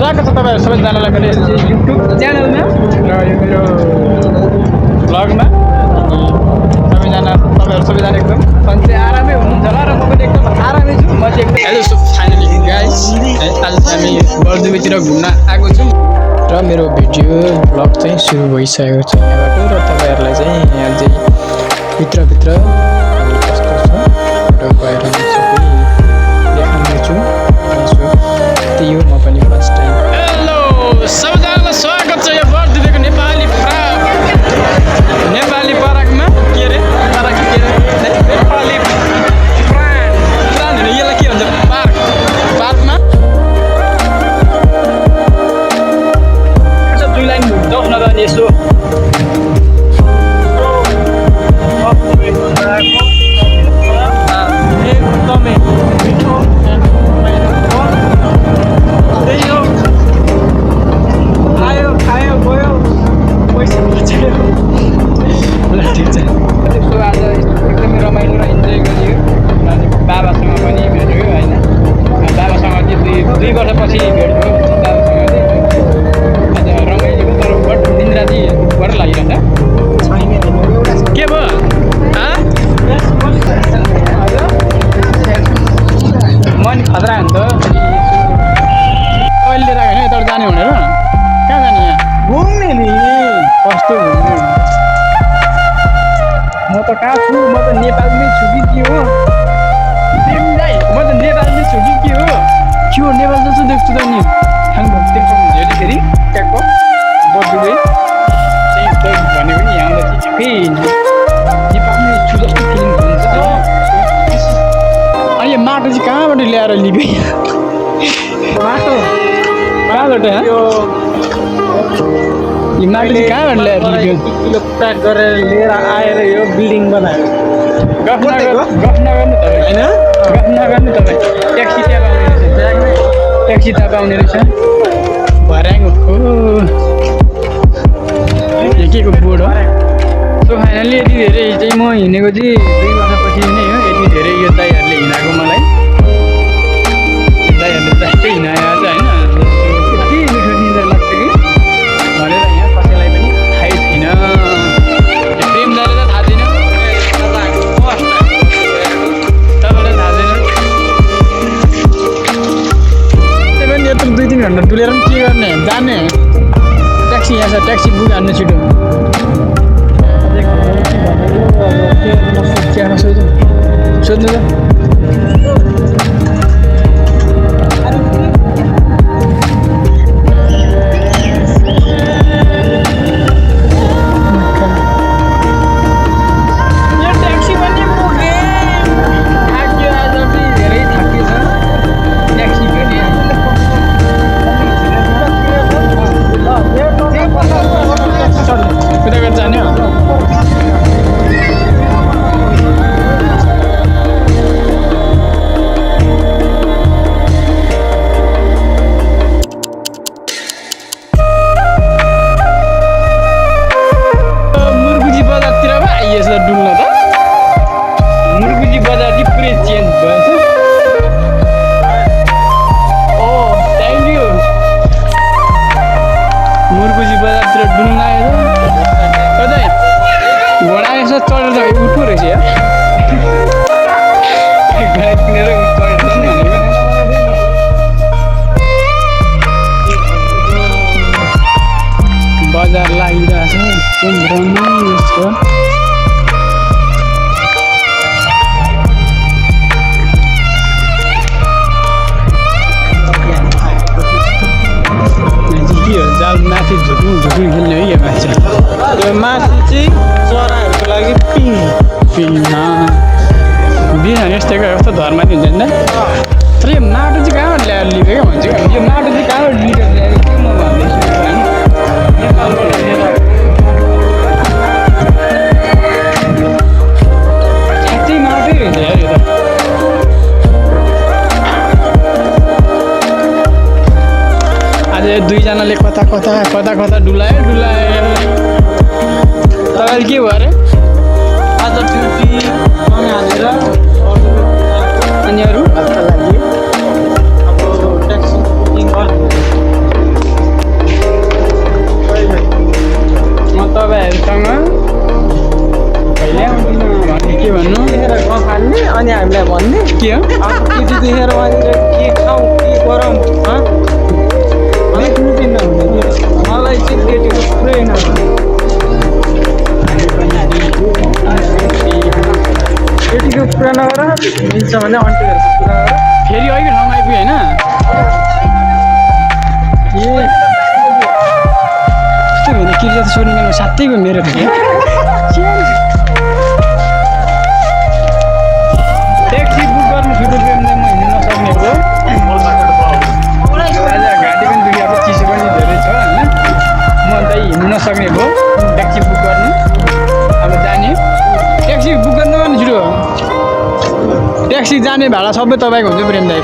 स्वागत छ तपाईँहरू सबैजनालाई मेरो युट्युब च्यानलमा र यो मेरो भ्लगमा। तपाईँहरू सबैजना एकदम सन्चै आरामै हुनुहुन्छ होला र म पनि एकदम आरामै छु। म चाहिँ एकदम हेलो। सो फाइनली गाइस आज हामी बर्दुबीतिर घुम्न आएको छौँ र मेरो भिडियो भ्लग चाहिँ सुरु भइसकेको छ यहाँबाट र तपाईँहरूलाई चाहिँ यहाँ चाहिँ भित्रभित्र कस्तो छ र गएर म सबै देखाउनेछु। त्यही हो, म पनि फर्स्ट टाइम। हेलो सबैजनालाई स्वागत छ यो बर्दुबीको नेपाली पार्कमा। के अरे पार्क के अरे नेपाली प्राण होइन, यसलाई के भन्छ पार्कमा दुई लाइन जाउँ न त अनि यसो एकदमै मिठो त्यही हो। आयो खायो गयो पैसा बचायो ल ठिक छ। त्यसो आज एकदमै रमाइलो र इन्जोय गरियो। बाबासँग पनि भेट्यो होइन, बाबासँग चाहिँ दुई वर्षपछि भेट्यो बाबासँग चाहिँ। आज रमाइलो भयो तर बट निन्द्रा चाहिँ बढ्दै लागिरहेछ। के भयो म नि खतरा हो नि त। अहिले लिएर होइन यताबाट जाने भनेर। कहाँ जाने? यहाँ घुम्ने नि। कस्तो घुम्ने? म त कहाँ छु? म त नेपालमै छु कि के हो? म त नेपालमै छु कि के हो? के हो नेपाल जस्तो देख्छु त नि। हेर्दाखेरि ट्याक्क बर्दुबी चाहिँ भने पनि यहाँ आउँदा चाहिँ ठिकै नेपालमै छु जस्तो फिलिङ हुन्छ। अनि यो माटो चाहिँ कहाँबाट ल्याएर लिपे? माटो कहाँबाट? यो माटो चाहिँ कहाँबाट ल्याएर लिप्यो? किलो प्याक गरेर लिएर आएर यो बिल्डिङ बनायो। गफ नगर्नु तपाईँ होइन, गफ नगर्नु तपाईँ। ट्याक्सी ट्याब आउने रहेछ, ट्याक्सी ट्याब आउने रहेछ। भर्याङ हो यो के को बोर्ड हो? सो फाइनली यति धेरै चाहिँ म हिँडेको चाहिँ 2 वर्षपछि नै हो। यति धेरै यो दाइहरूले हिँडाएको मलाई दाइहरूले जस्तै हिँडाएर चाहिँ होइन यति मिठो निन्द्रा लाग्छ कि भनेर यहाँ कसैलाई पनि थाहै छैन। प्रेम दाइले त थाहा छैन, तपाईँलाई थाहा छैन। त्यही पनि यत्रो 2-3 घन्टा डुलेर पनि के गर्ने? जाने ट्याक्सी यहाँ छ, ट्याक्सी बुक हान्नु छिटो। सोध्नु त बजार लागिरहेछ यसको। के हो जाल माथि झुक्नु खेल्ने हो यो मान्छे। यो माथि चाहिँ चराहरूको लागि पिङ दिन यस्तैको कस्तो धर्माथि हुन्छ नि। तर यो माटो चाहिँ कहाँबाट ल्याएर लिएको क्या भन्छ। यो माटो चाहिँ कहाँबाट लिएर ल्याएको के म भन्दैछु होइन। साँच्चै माटै हुन्छ यार यो त। आज दुईजनाले कता डुलायो। तपाईँले के भयो अरे? आज ड्युटी हालेर अनि अरू लागि अब ट्याक्सी बुकिङ गर्नु मिल्छ भने अन्टी हेर्छु कुरा गर फेरि अघि ठाउँमा आइपुग्यो होइन ए कस्तो भने किर्जा त सोध्नु गर्नु साथैको मेरो थियो ट्याक्सी बुक गर्नु छुट्यो प्रेमलाई म हिँड्नु नसक्ने हो आज घाँटी पनि दुखिएको चिसो पनि धेरै छ होइन म अन्त हिँड्नु नसक्ने भयो ट्याक्सी बुक गर्नु अब जाने ट्याक्सी बुक गर्नु छिटो ट्याक्सी जाने भाडा सबै तपाईँको हुन्छ प्रेम दाइ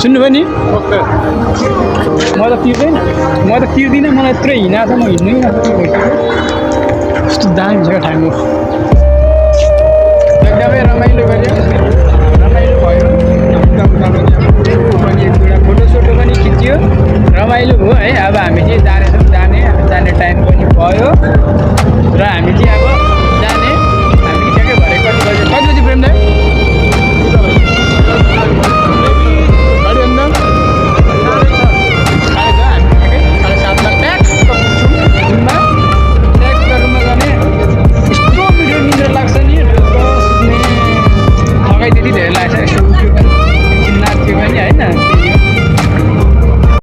सुन्नुभयो नि म त तिर्दिनँ मलाई यत्रो हिँडाएको छ म हिँड्नै नसक्ने कस्तो दामी छ क्या ठाउँ एकदमै रमाइलो गऱ्यो